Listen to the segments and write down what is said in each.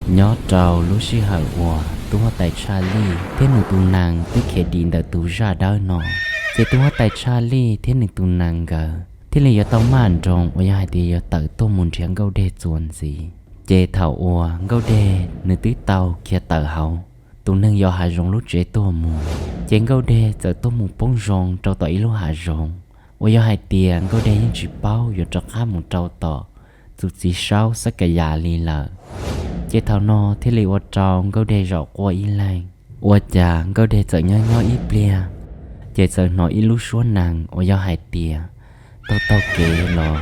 Nyob rau lub sij hawm uas tub huab tais Tshaj Lij thiab nws tus nees twb khiav dim ntawm tus zaj dawb no, ces tub huab tais Tshaj Lij thiab nws tus nees nkawd thiaj li yuav tau maj nroos uas yog hais tias yuav tawm tuaj mus nrhiav Nkauj Dej txuas ntxiv. Ces thaum uas Nkauj Dej nws twb tau khiav tawm hauv tus neeg yos hav zoov lub tsev tuaj mus, ces Nkauj Dej txawm tuaj mus poob zoo rau tom ib lub hav zoov uas yog hais tias Nkauj Dej yeej tsis paub yuav rov qab mus rau tom tus txiv saub Xab Kas Yas li lawm. Ces thaum no thiaj li ua rau Nkauj Dej zaum quaj ib leeg. Ua cas Nkauj Dej txawm nyob nyob ib pliag, ces txawm hnov ib lub suab nees uas yog hais tias taug taug kev los.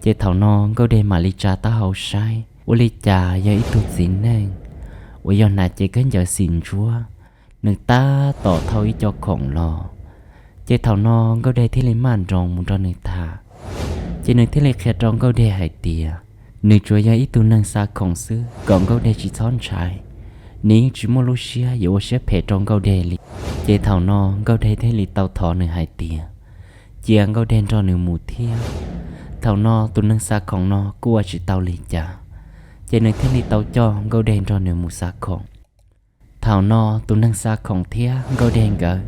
Ces thaum no Nkauj Dej mam li tsa taub hau saib, ua li cas yog ib tug txiv neej uas yog hnav cev khaub ncaws xim ntsuab, nws tab tom thauj ib co khoom los. Ces thaum no Nkauj Dej thiaj li maj nroos mus nrog nws tham. Ces nws thiaj li qhia rau Nkauj Dej hais tias nws tsuas yog ib tug neeg xa khoom xwb, kom Nkauj Dej tsis txhob ntshai. Nws yeej tsis muaj lub siab yuav ua siab phem rau Nkauj Dej li. Ces thaum no Nkauj Dej thiaj li tau thov nws hais tias cia Nkauj Dej nrog nws mus thiab. Thaum no tus neeg xa khoom no kuj ua tsis tau li cas, ces nws thiaj li tau coj Nkauj Dej nrog nws mus xa khoom. Thaum no tus neeg xa khoom thiab Nkauj Dej nkawd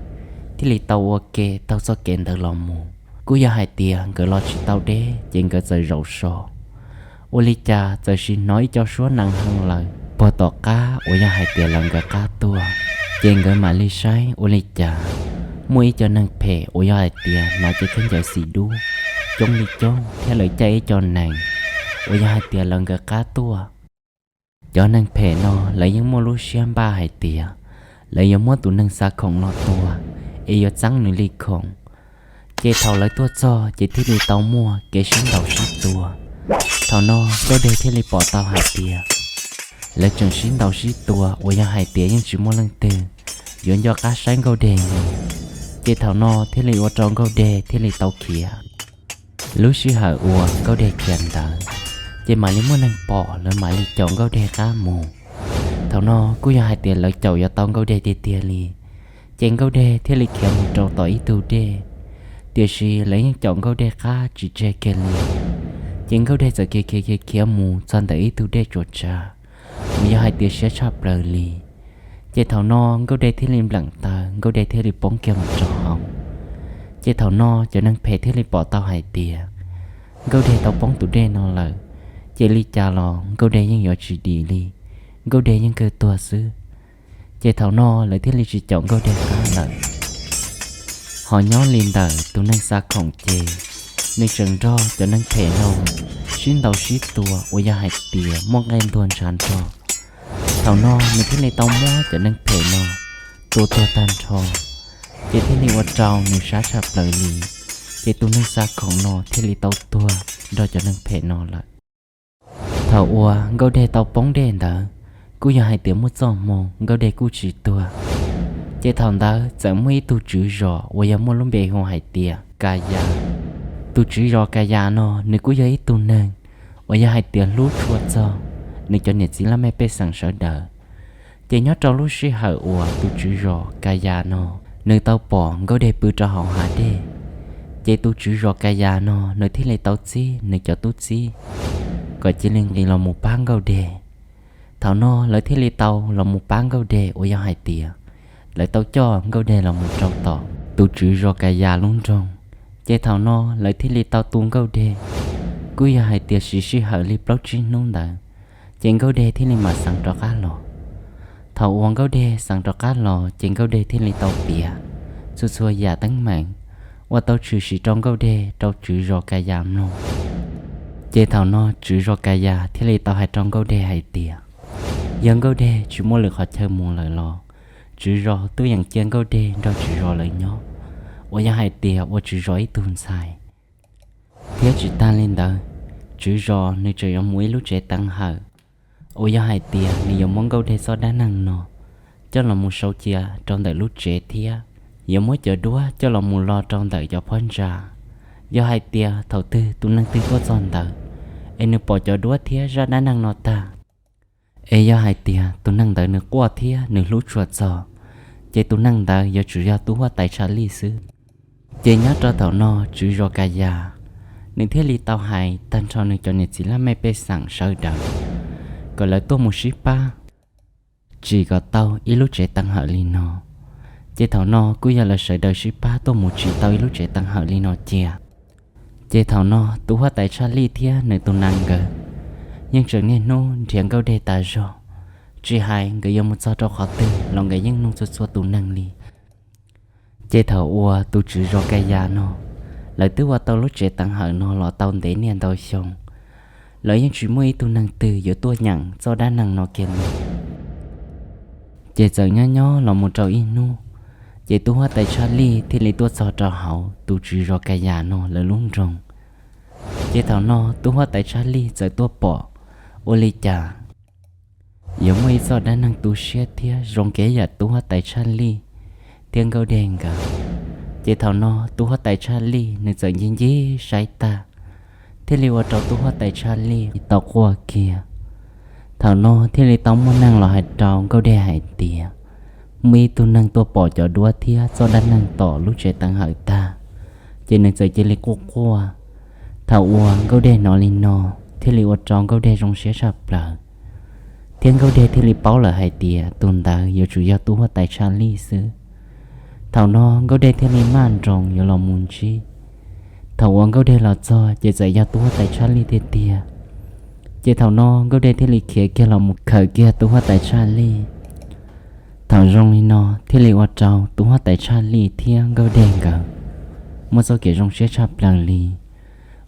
thiaj li tau ua ke taug txoj kev ntawd los mus. Kuj yog hais tias nkawd los tsis tau deb, ces nkawd txawm zaum so. Ua li cas txawm sim hnov ib co suab nees heev lawm puag tom qab uas yog hais tias lawv nkawd qab tuaj. Ces nkawd mam li saib ua li cas muaj ib co neeg phem uas yog hais tias hnav cev khaub ncaws xim dub coob li coob thiab lawv caij ib co nees uas yog hais tias lawv nkawd qab tuaj. Cov neeg phem no lawv yeej muaj lub siab npaj hais tias lawv yuav muab tus neeg xa khoom no tua, es yuav txeeb nws li khoom. Ces thaum lawv tuaj txog ces thiaj li tau muaj kev sib ntaus sib tua. Thaum no Nkauj Dej thiaj li pom tau hais tias lawv tseem sib ntaus sib tua uas yog hais tias yeej tsis muaj leej twg yuav nco qab saib Nkauj Dej li. Ces thaum no thiaj li ua rau Nkauj Dej thiaj li tau khiav. Lub sij hawm uas Nkauj Dej khiav ntawd, ces mam li muaj neeg pom, lawv mam li caum Nkauj Dej qab mus. Thaum no kuj yog hais tias lawv caum yuav tau Nkauj Dej tiag tiag li. Ces Nkauj Dej thiaj li khiav mus rau tom ib tug dej, tiam sis lawv yeej caum Nkauj Dej qab tsis tseg kiag li. Ces Nkauj Dej txawm khiav khiav khiav khiav mus txog ntawm ib tug dej tsuas tsav uas yog hais tias siab tshaj plaws li. Ces thaum no Nkauj Dej thiaj li npleem taw, Nkauj Dej thiaj li poob kiag mus rau hauv. Ces thaum no cov neeg phem thiaj li pom tau hais tias Nkauj Dej tau poob tus dej no lawm, ces li cas los Nkauj Dej yeej yuav tsis dim li, Nkauj Dej yeej kawg tuag xwb. Ces thaum no lawv thiaj li tsis caum Nkauj Dej qab lawm. Ho nyob li ntawm tus neeg xa khoom ces nws tseem nrog cov neeg phem no sib ntaus sib tua uas yog hais tias muaj nqe ntuag ntshav nrog. Thaum no nws thiaj li tau muab cov neeg phem no tua tuag tag nrho, ces thiaj li ua rau nws sab tshaj plaws li. Ces tus neeg xa khoom no thiaj li tau tuag nrog cov neeg phem no lawm. Thaum uas Nkauj Dej tau poob dej ntawd, kuj yog hais tias muaj txoj hmoo Nkauj Dej kuj tsis tuag. Ces thaum ntawd txawm muaj ib tug tswv zos uas yog muaj lub npe hu hais tias Kas Yas. Tus tswv zos Kas Yas no nws kuj yog ib tug neeg uas yog hais tias hlub tshua txog nws cov niam txiv laj mej pej xeem sawv daws. Ces nyob rau lub sij hawm uas tus tswv zos Kas Yas no nws tau pom Nkauj Dej pw rau hauv hav dej, ces tus tswv zos Kas Yas no nws thiaj li tau txib nws cov tub txib kom cia li nqis los mus pab Nkauj Dej. Thaum no lawv thiaj li tau los mus pab Nkauj Dej uas yog hais tias lawv tau coj Nkauj Dej los mus rau tom tus tswv zos Kas Yas lub nroog. Ces thaum no lawv thiaj li tau tu Nkauj Dej, kuj yog hais tias siv sij hawm li plaub tsib hnub ntawd, ces Nkauj Dej thiaj li mam xeev rov qab los. Thaum uas Nkauj Dej xeev rov qab los ces Nkauj Dej thiaj li tau piav txhua txhua yam teeb meem uas tau tshwm sim rau Nkauj Dej rau tswv zos Kas Yas mloog. Ces thaum no tswv zos Kas Yas thiaj li tau hais rau Nkauj Dej hais tias, yog Nkauj Dej tsis muaj lwm qhov chaw mus lawm los tswv zos twb yeem cia Nkauj Dej nrog tswv zos lawv nyob, uas yog hais tias ua tswv zos ib tug ntxhais. Thiab tsis tag li ntawd, tswv zos nws tseem yuav mus ib lub tsev teev hawm uas yog hais tias nws yuav muab Nkauj Dej txoj dab neeg no coj los mus sau cia rau ntawm lub tsev thiab yuav muab cov duab coj los mus lo rau ntawm cov phab ntsa. Yog hais tias thaum twg tus neeg twg tuaj txog ntawd es nws pom cov duab thiab zaj dab neeg no tag, es yog hais tias tus neeg ntawd nws quaj thiab nws hlub tshua txog, ces tus neeg ntawd yuav tsum yog tub huab tais Tshaj Lij xwb. Ces nyob rau thaum no tswv zos Kas Yas nws thiaj li tau hais tag nrho nws cov niam txiv laj mej pej xeem sawv daws, kom lawv tuaj mus sib pab tsim kom tau ib lub tsev teev hawm li no. Ces thaum no kuj yog lawv sawv daws sib pab tuaj mus tsim tau ib lub tsev teev hawm li no cia. Ces thaum no tus huab tais Tshaj Lij thiab nws tus nees nkawd yeej tseem niaj hnub nrhiav Nkauj Dej tas zog, tsis hais nkawd yuav mus txog rau qhov twg los nkawd yeej nug txhua txhua tus neeg li. Ces thaum uas tus tswv zos Ka Yas no, lawv twb ua tau lub tsev teev hawm no los tau ntev niaj ntau xyoo, lawv yeej tsis muaj ib tug neeg twg yuav tuaj nyeem txoj dab neeg no kiag li. Ces txawm nyob nyob los mus rau ib hnub, ces tub huab tais Tshaj Lij thiaj li tuaj txog rau hauv tus tswv zos Ka Yas no lawv lub nroog. Ces thaum no tub huab tais Tshaj Lij txawm tuaj pom, ua li cas yuav muaj ib txoj dab neeg tu siab thiab zoo kev yam tub huab tais Tshaj Lij thiab Nkauj Dej nkawd. Ces thaum no tub huab tais Tshaj Lij nws txawm ncig ncig saib tag, thiaj li ua rau tub huab tais Tshaj Lij tau quaj kiag. Thaum no thiaj li tau muaj neeg los hais rau Nkauj Dej hais tias muaj ib tug neeg tuaj pom cov duab thiab txoj dab neeg tom lub tsev teev hawm tag, ces nws txawm cia li quaj quaj. Thaum uas Nkauj Dej hnov li no, thiaj li ua rau Nkauj Dej zoo siab tshaj plaws, thiab Nkauj Dej thiaj li paub lawm hais tias tus ntawd yuav tsum yog tub huab tais Tshaj Lij xwb. Thaum no Nkauj Dej thiaj li maj nroos yuav los mus ntsib. Thaum uas Nkauj Dej los txog ces txawm yog tub huab tais Tshaj Lij tiag tiag. Ces thaum no Nkauj Dej thiaj li khiav kiag los mus khawm kiag tub huab tais Tshaj Lij. Thaum zoo li no thiaj li ua rau tub huab tais Tshaj Lij thiab Nkauj Dej nkawd muaj txoj kev zoo siab tshaj plaws li,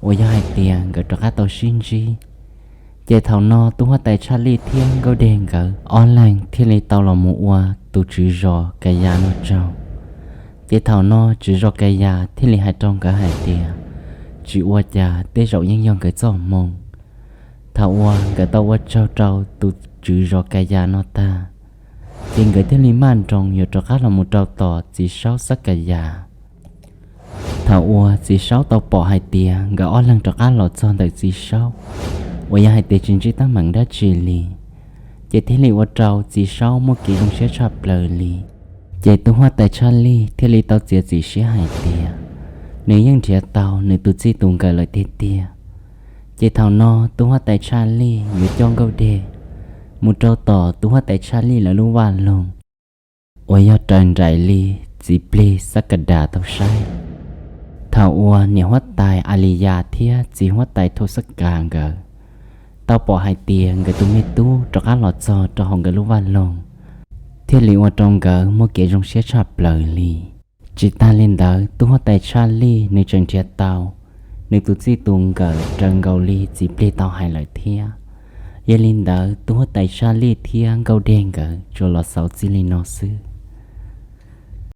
uas yog hais tias nkawd rov qab tau sib ntsib. Ces thaum no tub huab tais Tshaj Lij thiab Nkauj Dej nkawd ob leeg thiaj li tau los mus ua tus tswv zos Ka Yas no tsaug. Ces thaum no tswv zos Ka Yas thiaj li hais rau nkawd hais tias tsis ua cas, tej zaum yeej yog nkawd txoj hmoo. Thaum uas nkawd tau ua tsaug rau tus tswv zos Ka Yas no tag, ces nkawd thiaj li maj nroos yuav rov qab los mus rau tom txiv saub Xab Ka Yas. Thaum uas txiv saub tau pom hais tias nkawd ob leeg rov qab los txog ntawm txiv saub, uas yog hais tias tsis ntsib teeb meem dab tsi li, ces thiaj li ua rau txiv saub muaj kev zoo siab tshaj plaws li. Ces tub huab tais Tshaj Lij thiaj li tau txiav txim siab hais tias nws yeej nrhiav tau nws tus txij tus nkawm lawm tiag tiag. Ces thaum no tub huab tais Tshaj Lij yuav coj Nkauj Dej mus rau tom tub huab tais Tshaj Lij lawv lub vaj loog, uas yog raws nraim li txiv plig Xab Ka Das tau saib. Thaum uas niam huab tais A Li Yas thiab txiv huab tais Thau Xab Kas nkawd tau pom hais tias nkawd tus me tub rov qab los txog rau hauv nkawd lub vaj loog, thiaj li ua rau nkawd muaj kev zoo siab tshaj plaws li. Tsis tas li ntawd, tub huab tais Tshaj Lij nws tseem nrhiav tau nws tus txij tus nkawm raws nkaus li txiv plig tau hais lawm thiab. Yog li ntawd, tub huab tais Tshaj Lij thiab Nkauj Dej nkawd tsuas los xaus txij li no xwb.